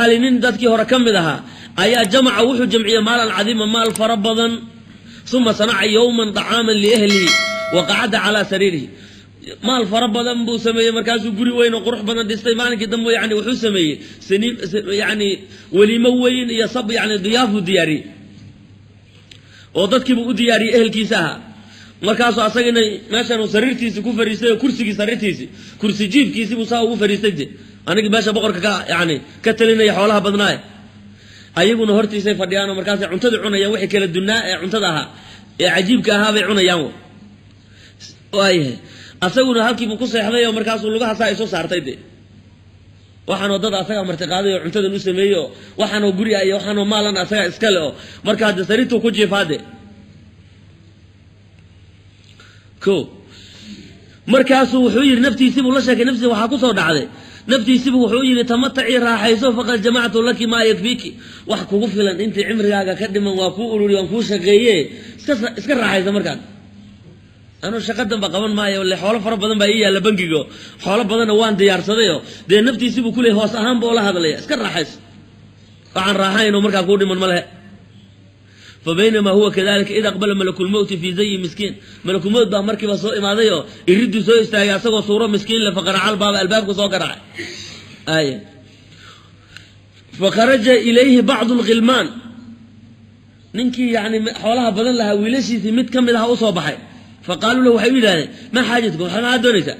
Xaali nin dadkii hore ka mid ahaa ayaa jamaca wuxuu jamciyey maalan cadiima, maal fara badan. Uma sanaca yowman dacaaman liahlihi wa qacada calaa sariirihi. Maal fara badan buu sameeyey, markaasuu guri weyn oo qurux badan dhistay. Maalinkii dambe yani wuxuu sameeyey yani weliimo weyn iyo sab, yani diyaafuu diyaariyey oo dadkiibuu u diyaariyey ehelkiisa ahaa. Markaasuu asagina meeshanuu sariirtiisi ku fariistay oo kursigii sariirtiisi kursi jiifkiisi buu saa ugu fariistay. De anigii meesha boqorka ka yani ka talinaya xoolaha badnaaye, ayaguna hortiisay fadhiyaanoo markaasay cuntadii cunayaan. Wixii kala dunnaa ee cuntada ahaa ee cajiibka ahaa bay cunayaan. Waayahay, asaguna halkiibuu ku seexday oo markaasuu lugaha saa isu saartay. De waxaanoo dad asagaa martiqaaday oo cuntadan u sameeyey oo waxaanoo guri ah iyo waxaanoo maalan asagaa iskale oo markaa de sariirtuu ku jiifaa de ko. Markaasuu wuxuu yidhi, naftiisiibuu la sheekay, naftiisi waxaa kusoo dhacday, naftiisiibuu wuxuu yidhi: "Tamatacii, raaxayso, faqad jamactu laki maa yakfiiki." Wax kugu filan intii cimrigaaga ka dhiman waa kuu ururi, waan kuu shaqeeye, iska raaxaysa. Markaas anuu shaqa danba qaban maayo, le xoolo fara badan baa ii yaalla bangigo, xoolo badanna waan diyaarsadayo. Dee naftiisiibuu kuley, hoos ahaan buu la hadlaya: "Iska raaxayso, waxaan raaxayno markaa kuu dhiman ma lehe." Fa baynamaa huwa kadalika id aqbala malakulmowti fii zayi miskiin. Malakulmowt baa markiiba soo imaaday oo iriduu soo istaagay asagoo suuro miskiin le. Faqaraca albaaba, albaabku soo garaacay. Ay, fakharaja ilayhi bacdu lkhilmaan, ninkii yani xoolaha badan lahaa wiilashiisii mid ka mid aha usoo baxay. Faqaaluu lahu, waxay u yidhahdeen: "Maa xaajatukum? Maxaad doonaysaa?"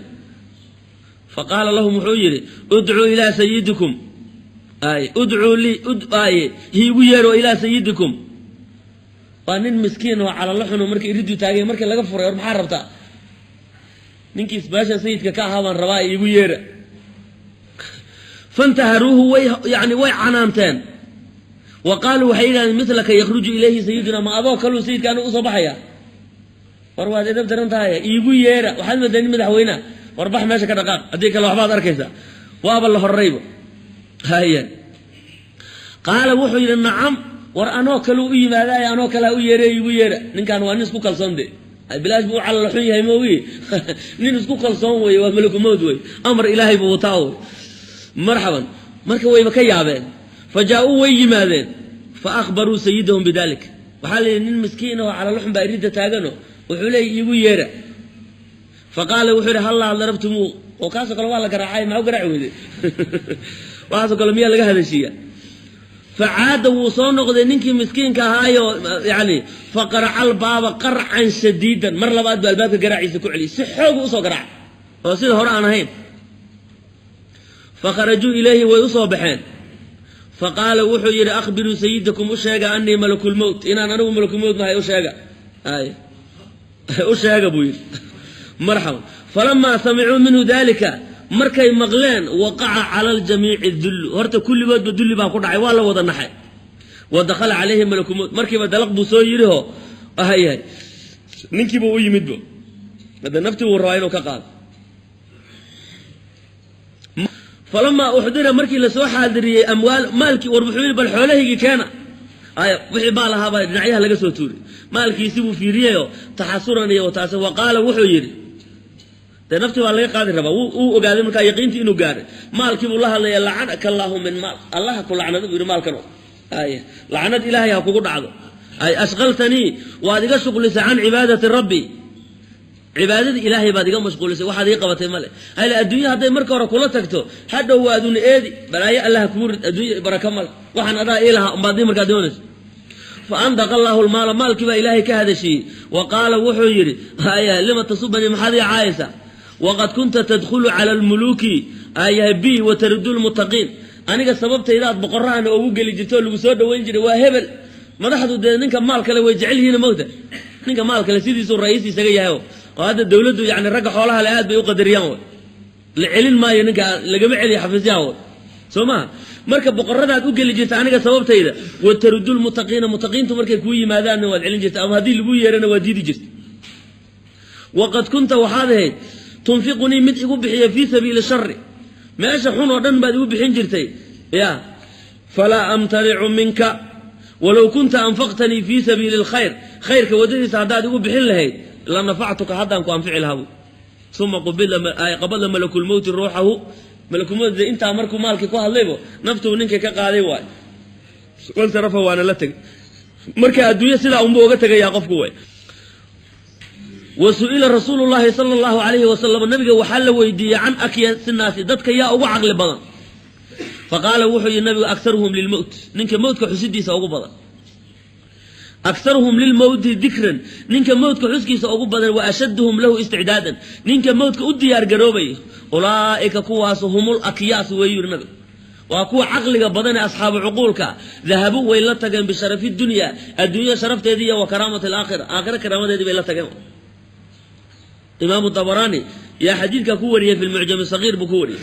Faqaala lahum, wuxuu yidhi: "Udcuu ilaa sayidikum, ay, udcuu lii, ay, iigu yeero ilaa sayidikum." Waa nin miskiin oo calalo xuno. Markii iriduu taagay, markii laga furay: "War maxaa rabtaa?" "Ninkii meeshan sayidka ka ahaa baan rabaa, iigu yeera." Fantaharuuhu, way yani way canaanteen. Wa qaaluu, waxay yidhahdeen: "Milaka yakhruju ilayhi sayiduna? Ma adoo kaluu sayidka anigu usoo baxaya? War waad edab daran tahay, iigu yeera, waxaad moodaa nin madaxweyneha. War bax, meesha ka dhaqaaq, haddii kale waxbaad arkaysaa." Waaba la horrayba haya. Qaala, wuxuu yidhi: "Nacam, war anoo kaleu u yimaadaay, anoo kalea u yeere, iigu yeera." Ninkan waa nin isku kalsoon. De bilaash buu u calala xun yahay moogi, nin isku kalsoon wey, waa malakumowd wey, amar ilaahay buu wataa wey. Marxaban. Marka wayba ka yaabeen. Fa jaa-uu, way yimaadeen. Fa akhbaruu sayidahum bidalik. Waxaa la yidhi: "Nin miskiin oo calalo xun baa iridda taagano, wuxuu leeyay iigu yeera." Fa qaala, wuxuu yidhi: "Hallaa darabtumuu?" Oo kaasoo kale waa la garaacay, maxaa u garaaci weyde? Waxaasoo kale miyaa laga hadashiiya? Facaada, wuu soo noqday ninkii miskiinka ahaayo, yani faqaraca albaaba qarcan shadiidan. Mar labaad buu albaabka garaaciisa ku celiyay, si xoogu usoo garaacay oo sida hore aan ahayn. Fakharajuu ilayhi, way usoo baxeen. Faqaala, wuxuu yidhi: "Akhbiruu sayidakum, u sheega, anii malakulmowt, inaan anigu malakulmowt nahay u sheega, ay u sheega," buu yidhi. Marxaban. Falamaa samicuu minhu dalika, markay maqleen, waqaca cala aljamiici dullu. Horta kulligoodba dulli baa ku dhacay, waa la wada naxay. Wa dakhala calayhi malakulmowt, markiiba dalaq buu soo yidhiho ahayahay, ninkiibuu u yimidbo, hadda naftii wuu rabaa inuu ka qaado. Falamaa uxdira, markii lasoo xaadiriyey, amwaal, maalkii. War wuxuu yidhi: "Bal xoolahaygii keena." Ay, wixii maal ahaabaa dhinacyaha laga soo tuuray. Maalkiisii buu fiiriyeyoo taxasuran iyo taas. Wa qaala, wuxuu yidhi, dee naftii baa laga qaadi rabaa, wuu ogaaday markaa yaqiintii inuu gaaray. Maalkii buu la hadlaya: "Lacanaka allaahu min maal, allaha ku lacnado," buu yidhi. "Maalkan, ay, lacnad ilaahay ha kugu dhacdo. Ay, ashqaltanii, waad iga shuqlisay, can cibaadati rabbi, cibaadadii ilaahay baad iga mashquulisay, waxaad ii qabatay male. Hale, adduunya hadday marka hore kula tagto, hadhow waaduna eedi, balaayo allah kugu rid, adduunya baraka male, waxaan adaa ii lahaa umbaad markaa doonayso." Fa andaqa allaahu lmaala, maalkii baa ilaahay ka hadashiiyey. Wa qaala, wuxuu yidhi: "Haya, lima tasubanii? Maxaad ii caayaysaa? Waqad kunta tadkhulu cala almuluuki ayahay bi wa tarudu lmuttaqiin. Aniga sababtaydaad boqorahana ugu geli jirto oo lagu soo dhoweyn jiray. Waa hebel." Madaxdu dee ninka maal kale way jecel yihiin, mogta ninka maal kale sidiisuu ra'iis isaga yahay oo hadda dawladdu yani ragga xoolaha le aad bay u qadariyaan way, la celin maayo ninka, lagama celiyo xafiisyaha way, soo maha? Marka boqoradaad u geli jirta aniga sababtayda, wataruddu lmuttaqiina, mutaqiintu markay kuu yimaadaanna waad celin jirta, ama haddii lagu yeerana waad diidi jirta. Waqad kunta, waxaad ahayd, tunfiqunii, mid igu bixiya, fii sabiili shari, meesha xun oo dhan baad igu bixin jirtay. Ya falaa amtanicu minka, walow kunta anfaqtanii fii sabiili lkhayr, khayrka waddadiisa haddaad igu bixin lahayd, la nafactuka, haddaan ku anfici lahaa bu. Uma qabada malakulmowti ruuxahu. Malakumowd dee intaa markuu maalkii ku hadlaybo naftuu ninkii ka qaaday waay, wansarafa waana la tegay. Marka adduunyo sidaa unbuu uga tegayaa qofku way. Wa su'ila rasuulu llaahi sala allahu calayhi wasalam, nabiga waxaa la weydiiyey can akyasi naasi, dadka yaa ugu caqli badan. Faqaala wuxuu yihi nabigu aktaruhum lilmowt, ninka mowtka xusidiisa ugu badan. Aktaruhum lilmowti dikran, ninka mowtka xuskiisa ugu badan. Wa ashaduhum lahu isticdaadan, ninka mowtka u diyaar garoobaya. Ulaa'ika kuwaas humul akyaas weeyu yidhi nabigu, waa kuwa caqliga badan ee asxaabu cuquulka. Dahabuu way la tageen bisharafi dunya, adduunya sharafteedii, iyo wa karaamati alaakhira, aakhira karaamadeedii bay la tageen. Imaamu dabaraani yaa xadiidka ku wariyey fi lmucjam sagiir buu ku wariyey.